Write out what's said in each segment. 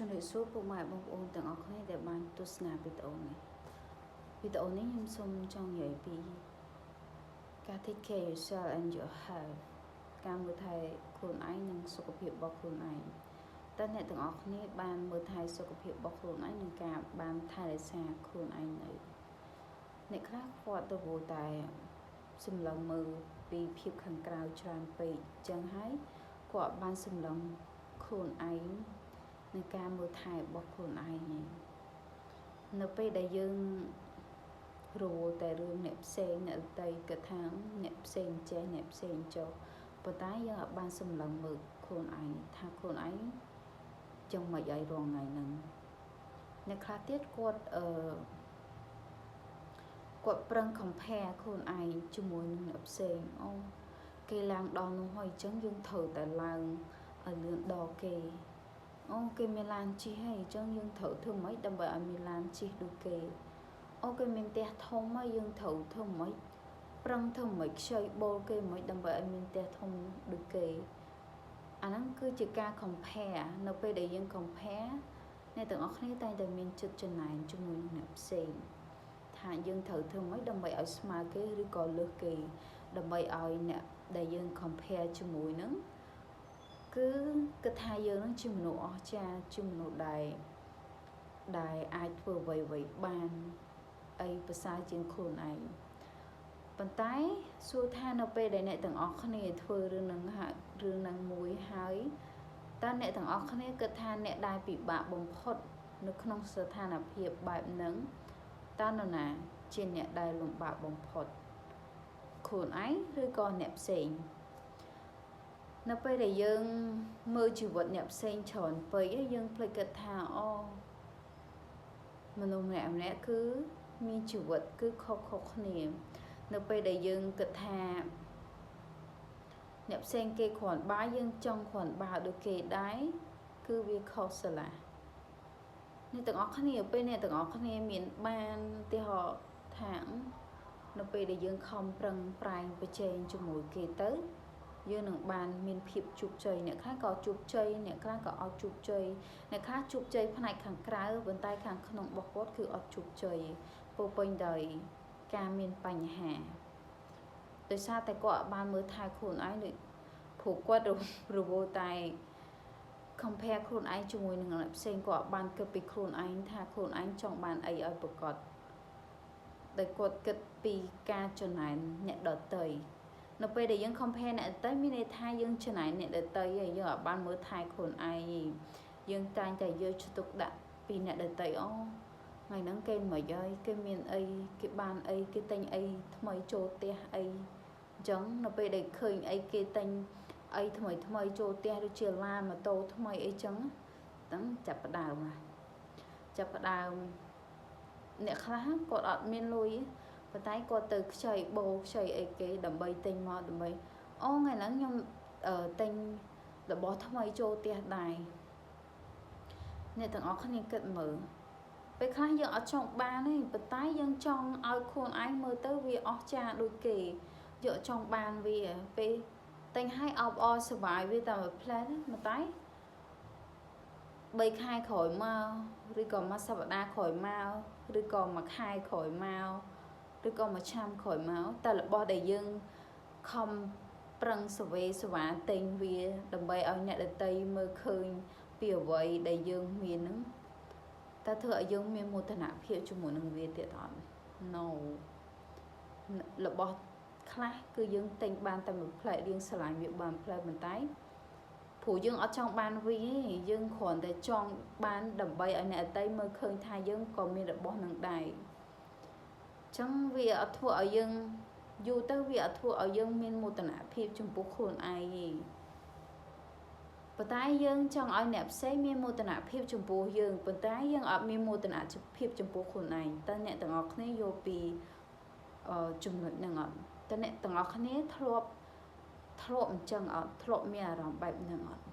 ជំរាបសួរពុកម៉ែបងប្អូនទាំងអស់គ្នាដែលបានទស្សនាវីដេអូនេះវីដេអូនេះខ្ញុំសូមចង់និយាយពីការ take care yourself and your health ការមើលថែខ្លួនឯងនិងសុខភាពរបស់ខ្លួនឯងតើអ្នកទាំងអស់គ្នាបានមើលថែសុខភាពរបស់ខ្លួនឯងនិងការបានថែរក្សាខ្លួនឯងនៅអ្នកខ្លះគាត់ទៅព្រោះតែសម្លឹងមើលពីភាពខាងក្រៅច្រើនពេកចឹងហើយគាត់បានសម្លឹងខ្លួនឯងในការមើលថែរបស់ខ្លួនឯងនៅពេលដែលយើងរវល់តែរឿងអ្នកផ្សេងអ្នកដទៃគិតថាអ្នកផ្សេងចេះអ្នកផ្សេងចុះប៉ុន្តែយើងអត់បានសម្លឹងមើលខ្លួនឯងថាខ្លួនឯងចង់មិនឲ្យរងថ្ងៃហ្នឹងអ្នកខ្លះទៀតគាត់អឺគាត់ប្រឹង compare ខ្លួនឯងជាមួយនឹងអ្នកផ្សេងអូគេឡើងដល់នោះហើយអញ្ចឹងយើងត្រូវតែឡើងឲ្យលឿនដល់គេអូគេមានឡានជិះហើយអញ្ចឹងយើងត្រូវធ្វើម៉េចដើម្បីឲ្យមានឡានជិះដូចគេអូគេមានផ្ទះធំហើយយើងត្រូវធ្វើម៉េចប្រឹងធ្វើម៉េចខ្ចីបូលគេម៉េចដើម្បីឲ្យមានផ្ទះធំដូចគេអាហ្នឹងគឺជាការ compare នៅពេលដែលយើង compare អ្នកទាំងអស់គ្នាតែងតែមានចិត្តចំណែនជាមួយនឹងអ្នកផ្សេងថាយើងត្រូវធ្វើម៉េចដើម្បីឲ្យស្មើគេឬក៏លើសគេដើម្បីឲ្យអ្នកដែលយើង compare ជាមួយនឹងគឺគិតថាយើងនឹងជាមនុស្សអស្ចារ្យជាមនុស្សដែលអាចធ្វើអ្វីអ្វីបានអីប្រសើរជាងខ្លួនឯងប៉ុន្តែសួរថានៅពេលដែលអ្នកទាំងអស់គ្នាធ្វើរឿងនឹងរឿងនឹងមួយហើយតើអ្នកទាំងអស់គ្នាគិតថាអ្នកដែលពិបាកបំផុតនៅក្នុងស្ថានភាពបែបហ្នឹងតើនរណាជាអ្នកដែលលំបាកបំផុតខ្លួនឯងឬក៏អ្នកផ្សេងនៅពេលដែលយើងមើលជីវិតអ្នកផ្សេងច្រើនពេកយើងភ្លេចគិតថាអូមនុស្សម្នាក់ម្នាក់គឺមានជីវិតគឺខុសៗគ្នានៅពេលដែលយើងគិតថាអ្នកផ្សេងគេគ្រាន់បើយើងចង់គ្រាន់បើដូចគេដែរគឺវាខុសស្រឡះអ្នកទាំងអស់គ្នាពេលអ្នកទាំងអស់គ្នាមានបានឧទាហរណ៍ថានៅពេលដែលយើងខំប្រឹងប្រែងប្រជែងជាមួយគេទៅយើងនឹងបានមានភាពជោគជ័យអ្នកខ្លះក៏ជោគជ័យអ្នកខ្លះក៏អត់ជោគជ័យអ្នកខ្លះជោគជ័យផ្នែកខាងក្រៅប៉ុន្តែខាងក្នុងរបស់គាត់គឺអត់ជោគជ័យពោពេញដោយការមានបញ្ហាដោយសារតែគាត់អត់បានមើលថែខ្លួនឯងដូចព្រោះគាត់រវល់តែ compare ខ្លួនឯងជាមួយនឹងអ្នកផ្សេងគាត់បានគិតពីខ្លួនឯងថាខ្លួនឯងចង់បានអីឲ្យប្រកបដែលគាត់គិតពីការចំណែនអ្នកដទៃនៅពេលដែលយើង compare អ្នកដទៃមានន័យថាយើងចំណែនអ្នកដទៃហើយយើងអត់បានមើលថែខ្លួនឯងយើងតែងតែយកចិត្តទុកដាក់ពីអ្នកដទៃអូថ្ងៃហ្នឹងគេមិនហើយគេមានអីគេបានអីគេទិញអីថ្មីចូលផ្ទះអីអញ្ចឹងនៅពេលដែលឃើញអីគេទិញអីថ្មីថ្មីចូលផ្ទះដូចជាឡានម៉ូតូថ្មីអីចឹងហ្នឹងចាប់ផ្ដើមចាប់ផ្ដើមអ្នកខ្លះគាត់អត់មានលុយប៉ុន្តែគាត់ទៅខ្ចីបោខ្ចីអីគេដើម្បីទិញមកដើម្បីអូថ្ងៃហ្នឹងខ្ញុំទិញរបស់ថ្មីចូលផ្ទះដែរអ្នកទាំងអស់គ្នាគិតមើលពេលខ្លះយើងអត់ចង់បានទេប៉ុន្តែយើងចង់ឲ្យខ្លួនឯងមើលទៅវាអស្ចារ្យដូចគេយកចង់បានវាពេលទិញឲ្យអបអរសប្បាយវាតែមួយផ្លែប៉ុន្តែ3ខែក្រោយមកឬក៏មួយសប្តាហ៍ក្រោយមកឬក៏មួយខែក្រោយមកឬក៏មួយឆ្នាំក្រោយមកតែរបស់ដែលយើងខំប្រឹងសវេសវាទិញវាដើម្បីឲ្យអ្នកដទៃមើលឃើញពីអ្វីដែលយើងមានហ្នឹងតើធ្វើឲ្យយើងមានមោទនភាពជាមួយនឹងវាទៀតអត់ No របស់ខ្លះគឺយើងទិញបានតែមួយផ្លែរៀងស្រឡាញ់វាបានផ្លែប៉ុន្តែព្រោះយើងអត់ចង់បានវាទេយើងគ្រាន់តែចង់បានដើម្បីឲ្យអ្នកដទៃមើលឃើញថាយើងក៏មានរបស់នឹងដែរអញ្ចឹងវាអត់ធ្វើឲ្យយើងយូរទៅវាអត់ធ្វើឲ្យយើងមានមោទនភាពចំពោះខ្លួនឯងទេប៉ុន្តែយើងចង់ឲ្យអ្នកផ្សេងមានមោទនភាពចំពោះយើងប៉ុន្តែយើងអត់មានមោទនភាពចំពោះខ្លួនឯងតើអ្នកទាំងអស់គ្នាយល់ពីចំណុចហ្នឹងអត់តើអ្នកទាំងអស់គ្នាធ្លាប់ធ្លាប់អញ្ចឹងអត់ធ្លាប់មានអារម្មណ៍បែបហ្នឹងអត់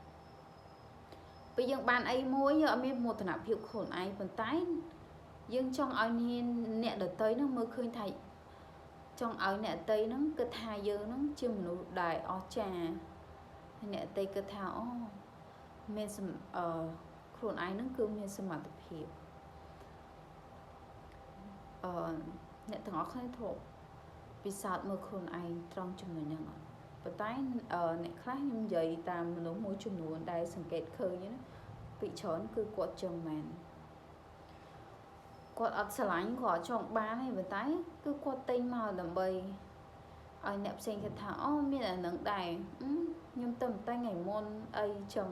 ពេលយើងបានអីមួយយើងអត់មានមោទនភាពខ្លួនឯងប៉ុន្តែយើងចង់ឲ្យអ្នកដទៃហ្នឹងមើលឃើញថាចង់ឲ្យអ្នកដទៃហ្នឹងគិតថាយើងហ្នឹងជាមនុស្សដែលអស្ចារ្យអ្នកដទៃគិតថាអូមានអឺ ខ្លួនឯងនឹងគឺមានសមត្ថភាពអឺអ្នកទាំងអស់គ្នាធ្លាប់ពិសោធន៍មើលខ្លួនឯងត្រង់ចំណុចហ្នឹងអត់ប៉ុន្តែអ្នកខ្លះខ្ញុំនិយាយតាមមនុស្សមួយចំនួនដែលសង្កេតឃើញណាពីច្រើនគឺគាត់ចឹងមែនគាត់អត់ស្រឡាញ់គាត់អត់ចង់បានទេប៉ុន្តែគឺគាត់ទិញមកដើម្បីឲ្យអ្នកផ្សេងគិតថាអូមានអានឹងដែរខ្ញុំទៅតែថ្ងៃមុនអីចឹង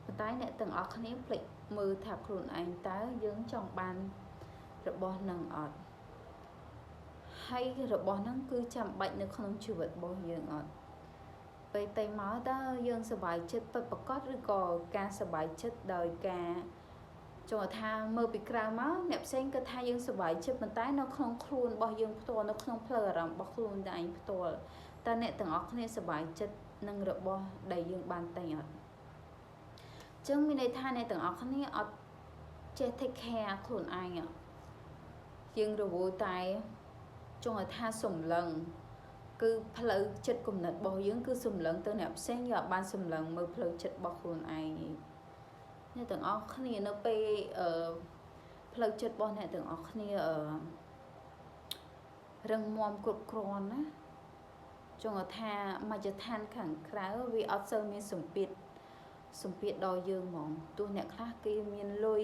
ប៉ុន្តែអ្នកទាំងអស់គ្នាភ្លេចមើលថាខ្លួនឯងតើយើងចង់បានរបស់នឹងអត់ហើយរបស់ហ្នឹងគឺចាំបាច់នៅក្នុងជីវិតរបស់យើងអត់ពេលតែមកតើយើងសប្បាយចិត្តពិតប្រាកដឬក៏ការសប្បាយចិត្តដោយការចង់ថាមើលពីក្រៅមកអ្នកផ្សេងគិតថាយើងសប្បាយចិត្តប៉ុន្តែនៅក្នុងខ្លួនរបស់យើងផ្ទាល់នៅក្នុងផ្លូវអារម្មណ៍របស់ខ្លួនតែឯងផ្ទាល់តើអ្នកទាំងអស់គ្នាសប្បាយចិត្តនឹងរបស់ដែលយើងបានតែងអត់ចឹងមានន័យថាអ្នកទាំងអស់គ្នាអត់ចេះ take care ខ្លួនឯងយើងរវល់តែចង់ឲ្យថាសម្លឹងគឺផ្លូវចិត្តគំនិតរបស់យើងគឺសម្លឹងទៅអ្នកផ្សេងយើងអត់បានសម្លឹងមើលផ្លូវចិត្តរបស់ខ្លួនឯងអ្នកទាំងអស់គ្នានៅពេលអឺផ្លូវចិត្តរបស់អ្នកទាំងអស់គ្នាអឺរឹងមាំគ្រប់គ្រាន់ណាចង់ថាមជ្ឈដ្ឋានខាងក្រៅវាអត់សូវមានសម្ពាធដល់យើងហ្មងទោះអ្នកខ្លះគេមានលុយ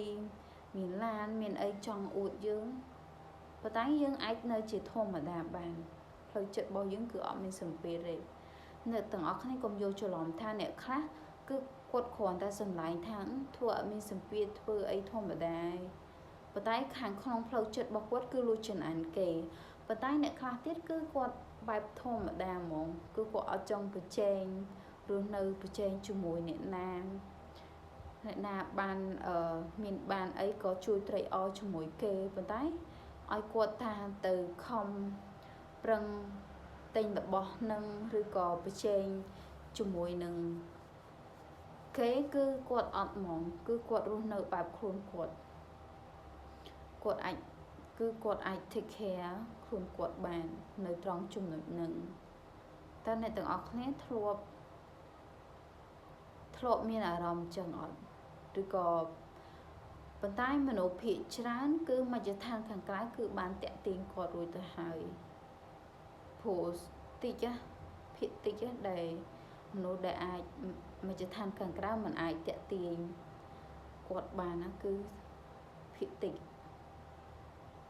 មានឡានមានអីចង់អួតយើងប៉ុន្តែយើងអាចនៅជាធម្មតាបានផ្លូវចិត្តរបស់យើងគឺអត់មានសម្ពាធទេអ្នកទាំងអស់គ្នាកុំយកច្រឡំថាអ្នកខ្លះគឺគាត់គ្រាន់តែសម្លែងថាធ្វើអត់មានសម្ពាធធ្វើអីធម្មតាប៉ុន្តែខាងក្នុងផ្លូវចិត្តរបស់គាត់គឺលួចចំអានគេប៉ុន្តែអ្នកខ្លះទៀតគឺគាត់បែបធម្មតាហ្មងគឺគាត់អត់ចង់ប្រជែងរស់នៅប្រជែងជាមួយអ្នកណាអ្នកណាបានមានបានអីក៏ជួយត្រេកអរជាមួយគេប៉ុន្តែឲ្យគាត់ថាទៅខំប្រឹងទិញរបស់នឹងឬក៏ប្រជែងជាមួយនឹងគេគឺគាត់អត់ហ្មងគឺគាត់រស់នៅបែបខ្លួនគាត់គាត់អាចគឺគាត់អាច take care ខ្លួនគាត់បាននៅត្រង់ចំណុចហ្នឹងតើអ្នកទាំងអស់គ្នាធ្លាប់មានអារម្មណ៍ចឹងអត់ឬក៏ប៉ុន្តែមនុស្សភាគច្រើនគឺមជ្ឈដ្ឋានខាងក្រៅគឺបានតាក់ទាញគាត់រួចទៅហើយព្រោះតិចភាគតិចដែលមនុស្សដែលអាចមជ្ឈដ្ឋានខាងក្រៅមិនអាចតាក់ទាញគាត់បានណាគឺភាគតិច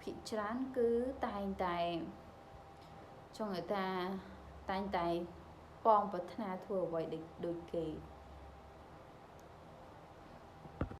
ភាគច្រើនគឺតែងតែចង់ឲ្យថាតែងតែប៉ងប្រាថ្នាធ្វើអ្វីដូចគេ